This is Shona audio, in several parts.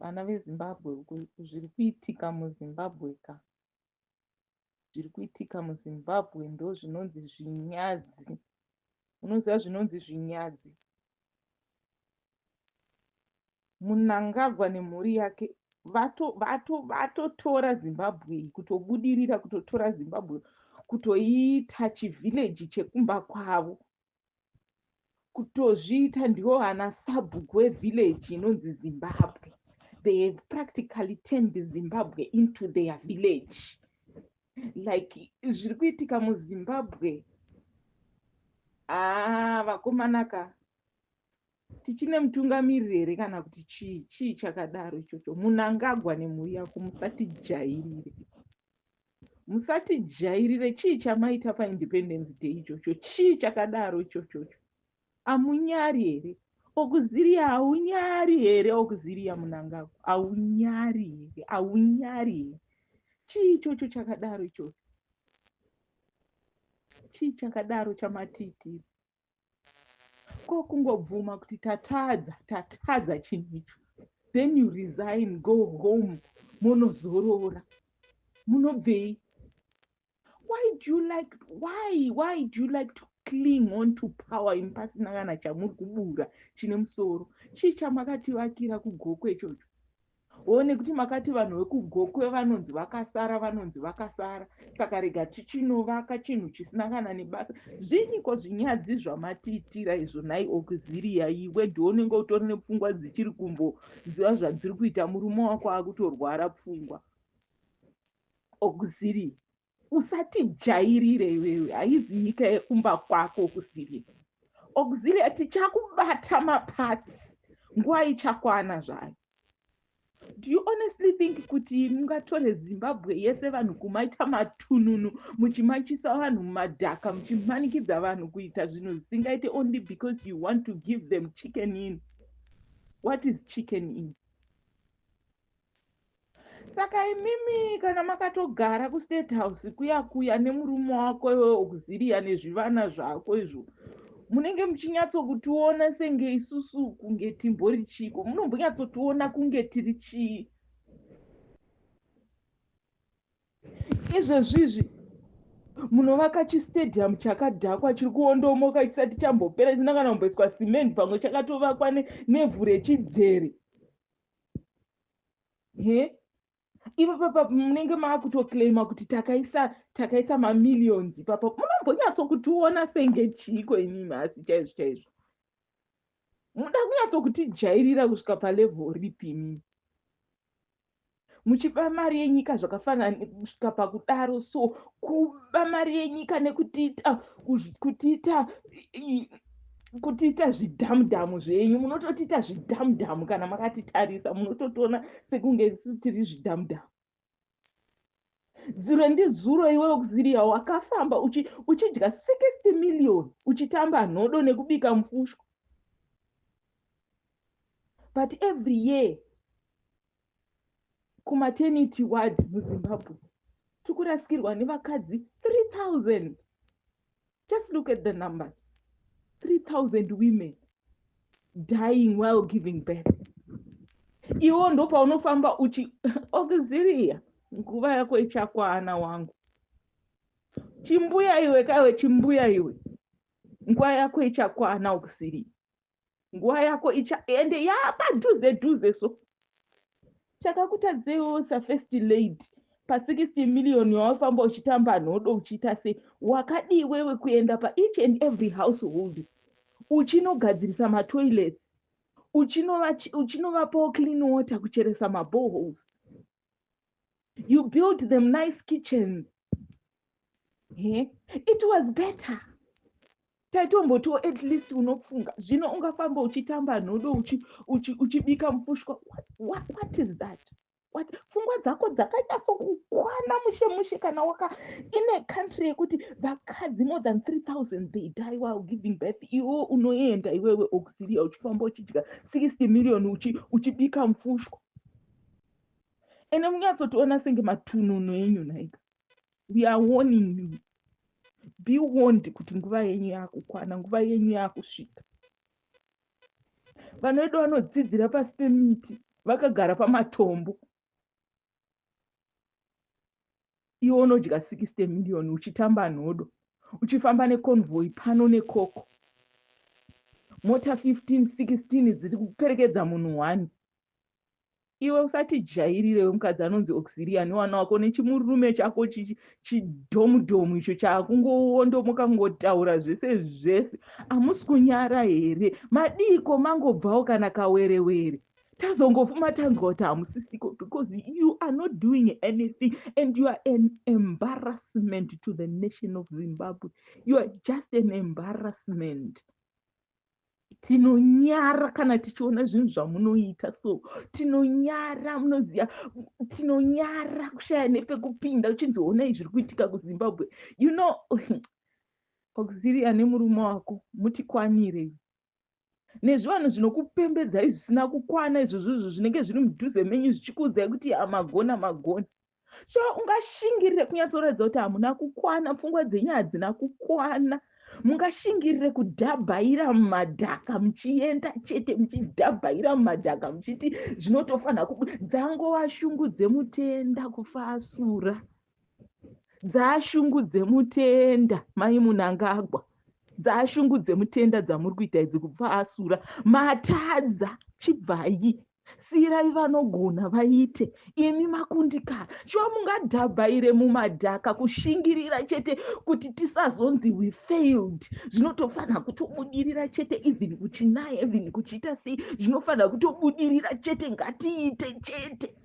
Vana veZimbabwe, zviri kuitika muZimbabwe ka, zviri kuitika muZimbabwe ndozvinonzi zvinyadzi. Unoziva zvinonzi zvinyadzi? Mnangagwa nemhuri yake vatotora Zimbabwe iyi, kutobudirira kutotora Zimbabwe kutoiita chivhileji chekumba kwavo, kutozviita ndivo vana sabhuku wevillage inonzi Zimbabwe. They have practically turned Zimbabwe into their village. Like zviri kuitika muZimbabwe, haa, vakomanaka, tichine mutungamiriri here kana kuti chii? Chii chakadaro ichocho? Mnangagwa nemhuri yako, musatijairire, musatijairire. Chii chamaita paIndependence Day ichocho? Chii chakadaro ichochocho? Amunyari here, Auxilia? Haunyari here, Auxilia Mnangagwa? Haunyari here? Haunyari here? Chii ichocho chakadaro ichocho? Chii chakadaro chamatiitira? Ko kungobvuma kuti tatadza, tatadza chinhu icho, then you resign, go home, munozorora. Munobvei? Why do you like, why do you like to cling on to power in pasina kana chamuri kubura chine musoro? Chii chamakativakira kuGokwe ichocho? O, nekuti makati vanhu vekuGokwe vanonzi vakasara, vanonzi vakasara, saka rega tichinovaka chinhu chisina kana nebasa. Zvinyiko zvinyadzi zvamatiitira izvo nhai, Auxilia? Iwe ndiunenge utori nepfungwa dzichiri kumboziva zvadziri kuita. Murume wako akutorwara pfungwa. Auxilia, usatijairire iwewe. Haizi nyika yekumba kwako, Auxilia. Auxilia, tichakubata mapatsi, nguva ichakwana zvayo. Do you honestly think kuti mungatore Zimbabwe yese, vanhu kumaita matununu, muchimachisa vanhu mumadhaka, muchimanikidza vanhu kuita zvinhu zvisingaite, only because you want to give them Chicken Inn? What is Chicken Inn? Saka imimi kana makatogara kuState House kuya kuya nemurume wako iwewe Auxilia nezvivana zvako izvo, munenge muchinyatsokutiona senge isusu kunge timbori chiko? Munombonyatsotiona kunge tiri chii izvezvizvi? Munovaka chistadium chakadhakwa, chiri kuondomoka, chisati chambopera, chisina kana kumboiswa cement, pamwe chakatovakwa nevhu rechidzere he. Ivo papa munenge maakutoclaima kuti takaisa mamillions ipapa. Munombonyatsokutiona senge chiiko imimi? Asi chaizvo chaizvo muda kunyatsokutijairira kusvika palevel ripi imimi, muchiba mari yenyika zvakafanana kusvika pakudaro? So kuba mari yenyika nekutiita kutiita zvidhamudhamu zvenyu, munototiita zvidhamudhamu. Kana makatitarisa, munototoona sekunge isu tiri zvidhamudhamu. Zuro ndizuro iwe Auxilia wakafamba uchidya 60 million, uchitamba nhodo nekubika mufushwa, but every year kumaternity ward muZimbabwe tikurasikirwa nevakadzi 3000. Just look at the numbers, 3000 women dying while giving birth. Iwo ndo paunofamba uchi. Auxilia, nguva yako ichakwana wangu. Chimbuya iwe kaiwe, chimbuya iwe, nguva yako ichakwana, Auxilia. Nguva yako icha ende yapadhuze dhuze. So chakakutadzeiwo safirst lady pa60 million yawafamba uchitamba nhodo uchiita sei? Wakadii wewe kuenda paeach and every household uchinogadzirisa matoilets, uchinovapawo clean water, kucheresa maboreholes? You build them nice kitchens. He? It was better. Taitombotiwo at least unofunga. Zvino ungafamba uchitamba nhodo, uchibika mufushwa. What is that? What? Pfungwa dzako dzakanyatsokukwana mushe mushe kana waka ine country yekuti vakadzi more than 3000, they die while giving birth, iwe unoenda iwewe Auxilia uchifamba uchidya 60 million, uchibika mufushwa? Ende munyatsotiona senge matununu enyu nhaika. We are warning you. Be warned kuti nguva yenyu yaakukwana, nguva yenyu yaakusvika. Vanhu vedu vanodzidzira pasi pemiti. Vakagara pamatombo. Iwe unodya 60 million uchitamba nhodo, uchifamba neconvoy pano nekoko. Mota 15, 16 dziri kuperekedza munhu one. Iwe usatijairire wemukadzi anonzi Auxilia newana wako nechimurume chako chidhomudhomu icho chakungoondomoka kungotaura zvese zvese. Hamusi kunyara here? Madiiko mangobvawo kana kawerewere? Tazongofuma tanzwa kuti hamusisiko because you are not doing anything and you are an embarrassment to the nation of Zimbabwe. You are just an embarrassment. Tinonyara kana tichiona zvinhu zvamunoita so. Tinonyara, munoziva, tinonyara kushaya nepekupinda uchinzi honai zviri kuitika kuZimbabwe. You know, Auxilia nemurume wako mutikwanire. Nezvivanhu zvinokupembedzai zvisina kukwana izvozvo izvo zvinenge zviri mudhuze menyu zvichikuudzai kuti magona magona. So ungashingirire kunyatsoratidza kuti hamuna kukwana, pfungwa dzenyu hadzina kukwana. Mungashingirire kudhabhaira mumadhaka muchienda chete, muchidhabhaira mumadhaka muchiti zvinotofanira kubuda. Dzangova shungu dzemutenda kufa asura. Dzashungu dzemutenda mai Munangagwa. Dzashungu dzemutenda dzamuri kuita idzi kubva asura. Matadza, chibvai. Sirai vanogona vaite. Imi makundikana. Shuwa mungadhabhaire mumadhaka kushingirira chete kuti tisazonzi we failed. Zvinotofanira kutobudirira chete even kuchinaya, even kuchiita sei. Zvinofanira kutobudirira chete, ngatiite chete.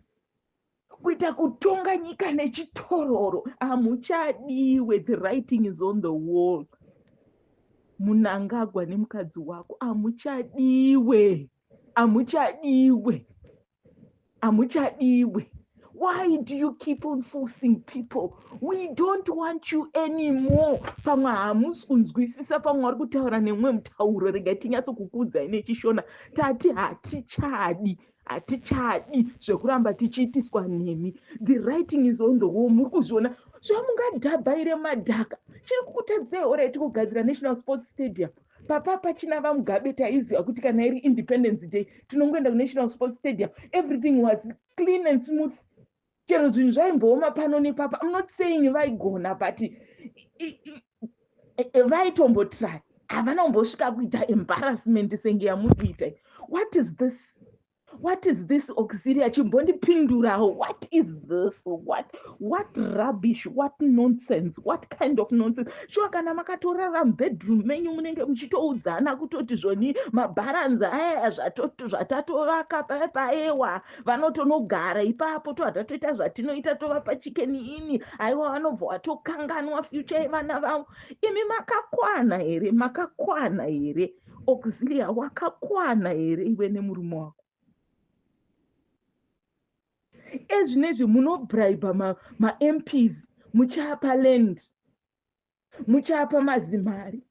Kuita kutonga nyika nechitororo. Hamuchadiwe, the writing is on the wall. Munangagwa nemukadzi wako hamuchadiwe. Hamuchadiwe. Hamuchadiwe. Why do you keep on forcing people? We don't want you anymore. Pamwe hamusi kunzwisisa, pamwe vari kutaura nemumwe mutauro. Regai tinyatsokukuudzai nechishona. Tati hatichadi. Hatichadi zvekuramba tichiitiswa nemi. The writing is on the wall. Muri kuzviona. Zvamungadhabhaire madhaka. Chiri kukutadzai alright kugadzira National Sports Stadium. Papa pachina vaMugabe taiziva kuti kana iri Independence Day tinongoenda kuNational Sports Stadium. Everything was clean and smooth. Chero zvinhu zvaimbooma pano nepapa. I'm not saying vaigona, but vaitombotry. Havana kumbosvika kuita embarrassment senge yamuri kuita. What is this? What is this, Auxilia? Chimbondipindurawo. What is this? What rubbish? What nonsense? What kind of nonsense? Sure, kana makatorara mubedroom menyu munenge muchitoudzana kutoti zvoni mabharanzi aya zvatatovaka paewa vanotonogara ipapo tobva tatoita zvatinoita tovapa Chicken Inn. Aiwa, vanobva vatokanganwa future yevana vavo. Imi makakwana here? Makakwana here? Auxilia, wakakwana here iwe nemurume wako? Ezvinezvi munobraiba maMPs, muchiapa land, muchiapa mazimari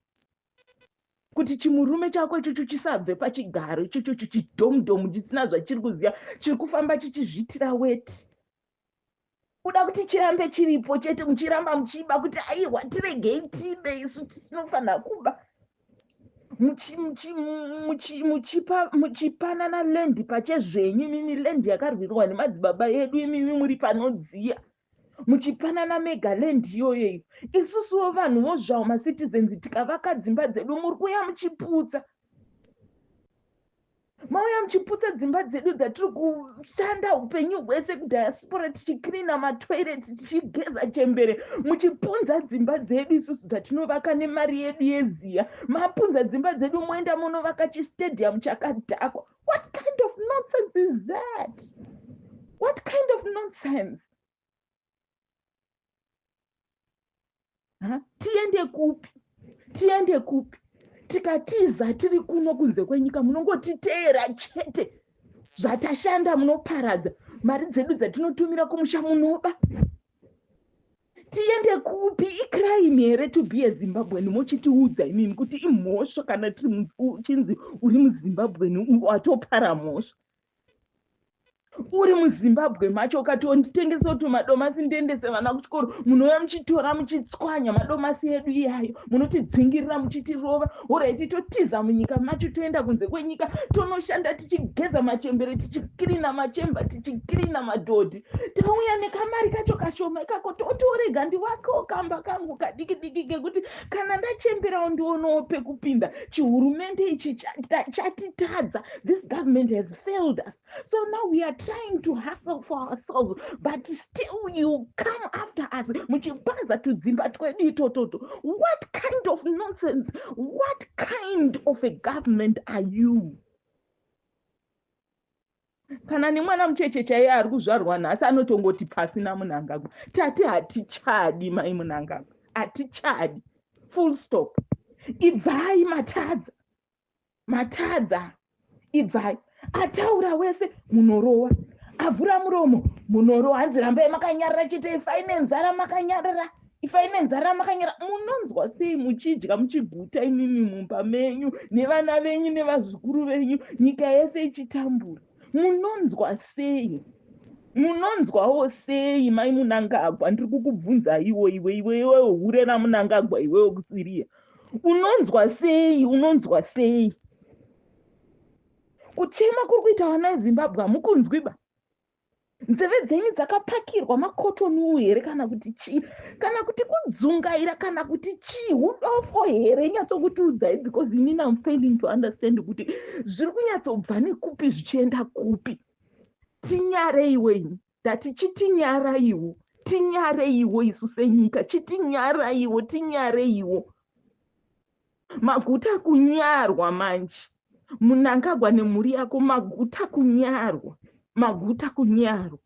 kuti chimurume chako ichocho chisabve pachigaro ichocho, chidhomudhomu chisina zvachiri kuziva, chiri kufamba chichizviitira weti. Kuda kuti chirambe chiripo chete, muchiramba muchiba kuti aiwa, tiregei tibe, isu tinofanira kuba. Muchipanana land pachezvenyu imimi, land yakarwirwa nemadzibaba edu, imimi muri panodziya muchipanana mega land iyoyoyo. Isusuwo vanhuwo zvavo macitizens tikavaka dzimba dzedu, muri kuuya muchiputsa. Mauya muchiputsa dzimba dzedu dzatiri kushanda upenyu hwese kudiaspora, tichicleana matoilets, tichigeza chembere. Muchipunza dzimba dzedu isusu dzatinovaka nemari yedu yeziya. Mapunza dzimba dzedu, moenda munovaka chistadium chakadhakwa. What kind of nonsense is that? What kind of nonsense? Tiende kupi? Tiende kupi? Tikatiza tiri kuno kunze kwenyika, munongotiteera chete. Zvatashanda munoparadza, mari dzedu dzatinotumira kumusha munoba. Tiende kupi? Icrime here to be a Zimbabwean? Mochitiudza imimi kuti imhosva kana tiri chinzi uri muZimbabwean watopara mhosva. Uri muZimbabwe macho, ukati nditengese tumadomasi ndiendese vana kuchikoro, munouya muchitora, muchitswanya madomasi edu iyayo, munotidzingirira, muchitirova. Alright, totiza munyika macho, toenda kunze kwenyika, tonoshanda tichigeza machembere, tichikirina machemba, tichikirina madhodhi. Tauya nekamari kacho kashoma ikako, totorega ndivakewo kamba kangu kadiki diki kekuti kana ndachemberawo ndionawo pekupinda. Chihurumende ichi chatitadza. This government has failed us, so now we are trying to hustle for ourselves, but still you come after us muchipaza tudzimba twedu itototo. What kind of nonsense? What kind of a government are you? Kana nemwana mucheche chaiye ari kuzvarwa nhasi anotongoti pasina Munangagwa. Tati hatichadi mai Munangagwa, hatichadi, full stop. Ibvai, matadza, matadza, ibvai. Ataura wese munorowa, avhura muromo munorowa. Hanzi rambai makanyarara chete, ifai nenzara makanyarara, ifai nenzara makanyarara. Munonzwa sei muchidya muchiguta imimi mumba menyu nevana venyu nevazukuru venyu, nyika yese ichitambura? Munonzwa sei? Munonzwawo sei, mai Munangagwa? Ndiri kukubvunzaiwo iwe, iwe, iwe hure raMunangagwa, iwewo kuSiriya, unonzwa sei? Unonzwa sei kuchema kuri kuita vana veZimbabwe? Hamukunzwi ba? Nzeve dzenyu dzakapakirwa makotoni here, kana kuti chii, kana kuti kudzungaira, kana kuti chii, udofo here? Nyatsokutiudzai, because inini am failing to understand kuti zviri kunyatsobva nekupi zvichienda kupi. Tinyareiwo ini ndati, chitinyaraiwo, tinyareiwo isu senyika, chitinyaraiwo, tinyareiwo. Maguta kunyarwa manje, Munangagwa nemhuri yako, maguta kunyarwa, maguta kunyarwa.